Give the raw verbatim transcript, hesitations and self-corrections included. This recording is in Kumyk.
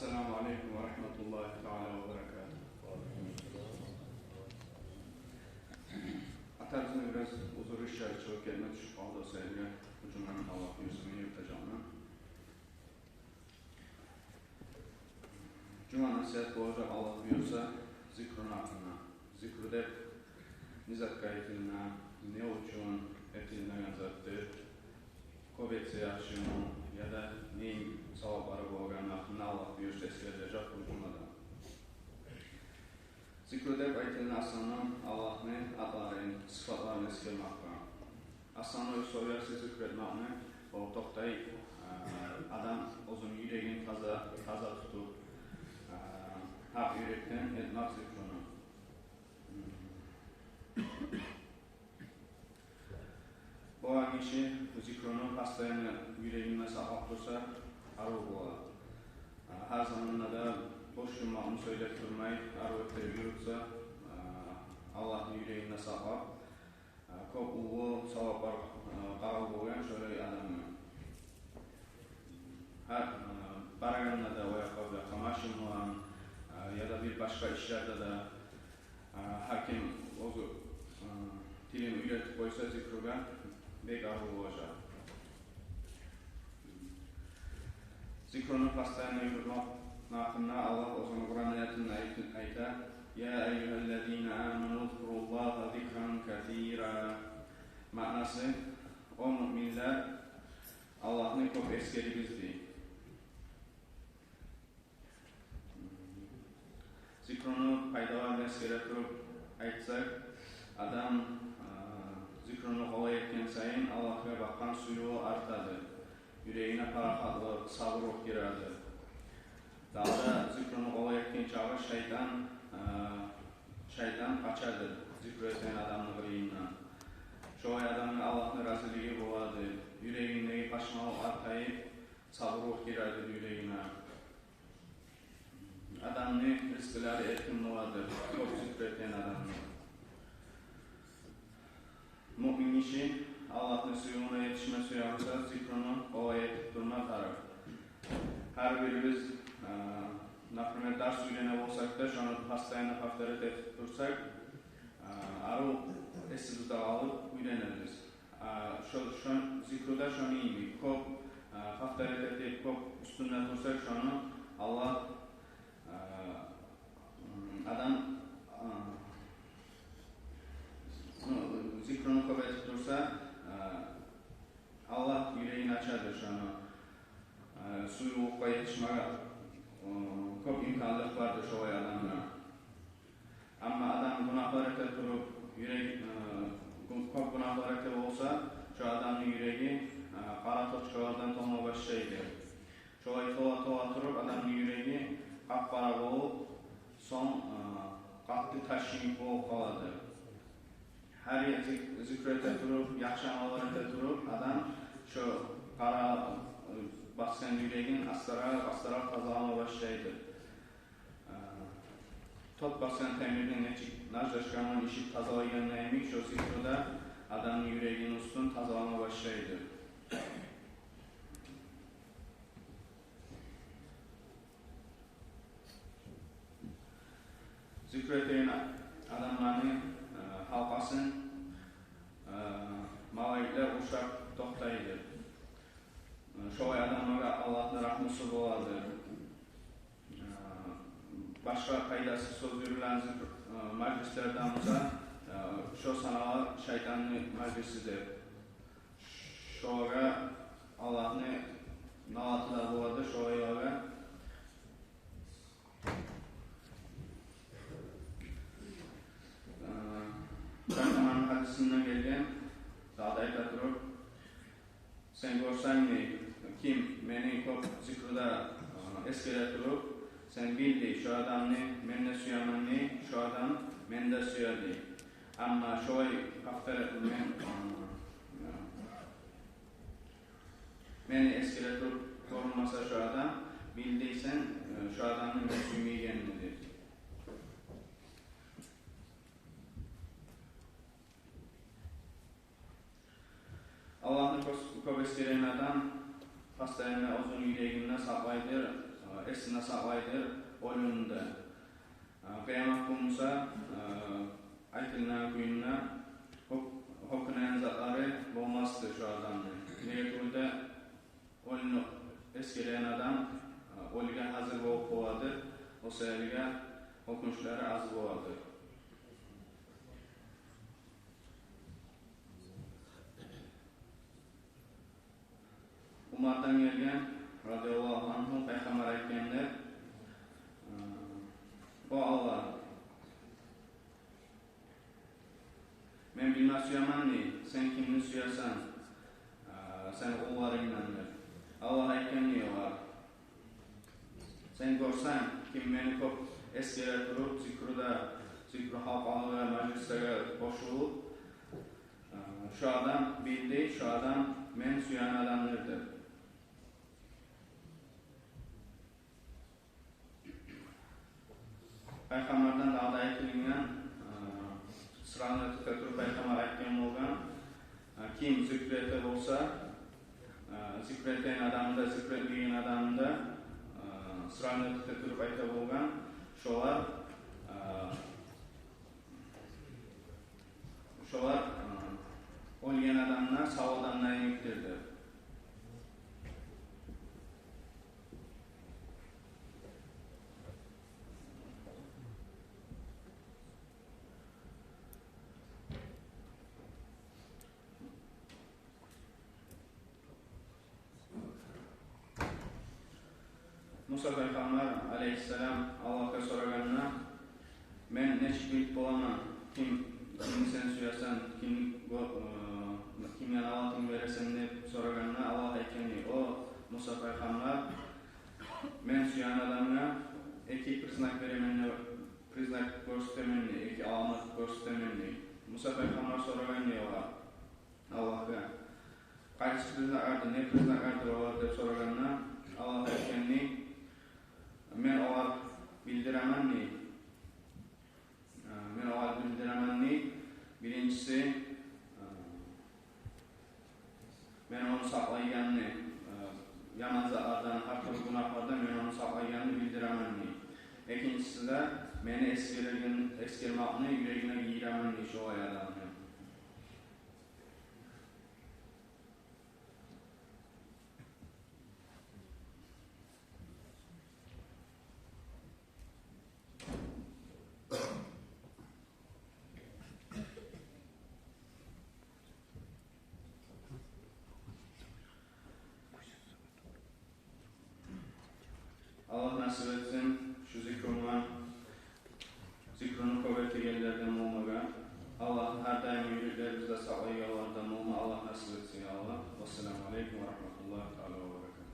Ассаламу алейкум ва рагьматуллагьи таала ва баракатугь. Атабызны бираз узур ишлери чыгъып гелме тюшюп къалды, саялы бу жуманы, Аллагь буюрса, мен юрютежекмен. Жума насигьат болажакъ, Аллагь буюрса, зикруну гьакъында. Зикру деп не затгъа этилине, не учун этилинеген затдыр, кёп этсе яхшымы, яда не саваплары болгъаны гьакъында, Аллагь буюрса, эсгерилежек бу жумада. Зикру деп айтылгъан, в основном, Аллагьны атларын, сыфатларын эсгермекге. Основной условие зикру этмекни, о токътай, э, адам оьзюню юрегин таза, таза тутуп, э, гьакъ юрекден этмек зикруну. Болгъан гиши зикруну постоянно юрегинде сакълап турса, арив бола. Гьар заманда да бош юмакъны сёйлеп турмай, арив этип юрютсе, Аллагьны юрегинде сакълап, кёп уллу саваплар къарал болгъан шолай адамгъа. Гьар барагъанда да, о якъгъа, бу якъгъа, машин булан, яда бир башгъа ишлерде де, гьар ким оьзю тилин уьйретип къойса зикругъа, бек арив болажакъ. Зикруну постоянно юрютмек гьакъында Аллагь оьзюню Къуран аятында айт-, айта: «Я айюгьаллазина аману узкуруллагьа зикран касира». Маънасы: «О муъминлер, Аллагьны кёп эсгеригиз», — дей. Зикруну пайдаларын эсгере туруп айтсакъ, адам зикруну къолай этген сайын Аллагьгъа бакъгъан сюювю артады, юрегине парахатлыкъ, сабурлукъ гиреди. Дагъы да зикруну къолай этген чакъы шайтан, шайтан къачады зикру этген адамны къырыйындан. Шолай адамны Аллагьны разилиги болады, юрегиндеги пашманлыкъ артайып, сабурлукъ гиреди юрегине. Адамны ризкъылары эркин болады кёп зикру этген адамны. Муъмин гиши Аллагьны сюювюне етишме сюе буса, зикруну къолай этип турма тарыкъ. Гьар бирибиз, например, дарс уьйрене болсакъ да, шону постоянно повторять этип турсакъ, арив эсибизде къалып уьйренербиз. Шо, шо зикру да шону йимик, кёп повторять этип, кёп уьстюнде турсакъ шону, Аллагь, адам, ну, зикруну кёп этип турса, Аллагь юрегин ачады шону, сюювлюкге етишмеге кёп имканлыкъ барды шолай адамгъа. Амма адам гюнагьлар эте туруп, юреги, гю-, кёп гюнагьлар эте болса, шо адамны юреги къара точкалардан толма башлайды. Шолай тола-тола туруп, адамны юреги къап-къара болуп, сонг къатты таш йимик болуп къалады. Гьар зик-, зикру эте туруп, яхшы амаллар эте туруп, адам шо къара басгъан юрегин астаракъ, астаракъ тазалама башлайды. Тот басгъан темирни нечик наждашканын ишип тазалайгъанда йимик, шо зикру да адамны юрегини уьстюн тазалама башлайды. Зикру этеген адамланы гьалкъасын малайиклер къуршап токътайды. Шолай адамлагъа Аллагьны рагьмусу болады. Башгъа пайдасыз сёз юрюлеген зикр, мажлислерден буса, шо санала шайтанны мажлиси деп. Шолагъа Аллагьны налаты да болады, шолайлагъа. Пайхаммарны гьадисинде гелген, дагъы да айта туруп: «Сен гёрсенг, — дей, — ким мени кёп зикруда эсгере туруп, сен бил, — дей, — шо адамны мен де сюемен, — дей, — шо адам мени де сюе», — дей. Амма шолай повторять, мен, мени эсгере туруп гёрюнмесе шо адам, бил, — дей, — сен шо адамны мен сюймейгенни», — дей. Аллагьны кёп, кёп эсгереген адам постоянно оьзюню юрегинде сакълайды эсинде сакълайдыр оьлюмню де. Къыямат гюн буса, айтылгъан гюнде гьёк-, гьёкюнеген затлары болмасдыр шо адамны. Неге тюгюл де оьлюню эсгереген адам оьлюмге гьазир болуп боладыр, о саялы гьёкюнчлери аз боладыр. Умардан гелген, радияллагьу ангьу, Пайхаммар айтгъан: «О Аллагь, мен билме сюемен, – дей, – сен кимни сюесен, сени къулларынгдан», – деп. Аллагь айтгъан, дей, огъар: «Сен гёрсенг, ким мени кёп эсгере туруп, зикруда, зикру халкъалыгъа, мажлислеге къошулуп, шо адам билди, шо адам мен сюеген адамдыр», – деп. Пайхаммардан дагъы да айтылынгъан, сравнивать эте туруп, Пайхаммар айтгъан болгъан: «Ким зикру эте болса, зикру этеген адамны да, зикру этмейген адамны да, сравнивать эте туруп айта болгъан, шолар, шолар оьлген адамлар сав адамлар йимикдир», – деп. Муса пайхаммар алейгьиссалам Аллагьгъа сорагъанда: «Мен нечик билип боламан, ким, кимни сен сюесен, ким, кимге налатынг бересен?» – деп сорагъанда, Аллагь айтгъан: «О Муса пайхаммар, мен сюеген адамгъа эки признак беремен, признак гёрсетемен, эки аламат гёрсетемен», – дей. Муса пайхаммар сорагъан дей огъар, Аллагьгъа: «Къайсы признаклардыр, не признаклардыр олар?» – деп сорагъанда, Аллагь айтгъан дей: «Мен огъар билдиремен, – дей, – мен огъар билдиремен, – дей. – Биринчиси, мен ону сакълайгъанны, яман затлардан, гьар тюрлю гюнагьлардан мен ону сакълайгъанны билдиремен, – дей. – Экинчиси де, мени эсгереген, эсгермекни юрегине гийиремен, – дей, – шолай адамны». Аллагь насип этсин шу зикруну, зикруну кёп этегенлерден болмагъа. Аллагь гьар даим юреклерибизде сакълайгъанлардан болма Аллагь насип этсин, я Аллагь. Вассаламу алейкум ва рагьматуллагьи таала ва баракатугь.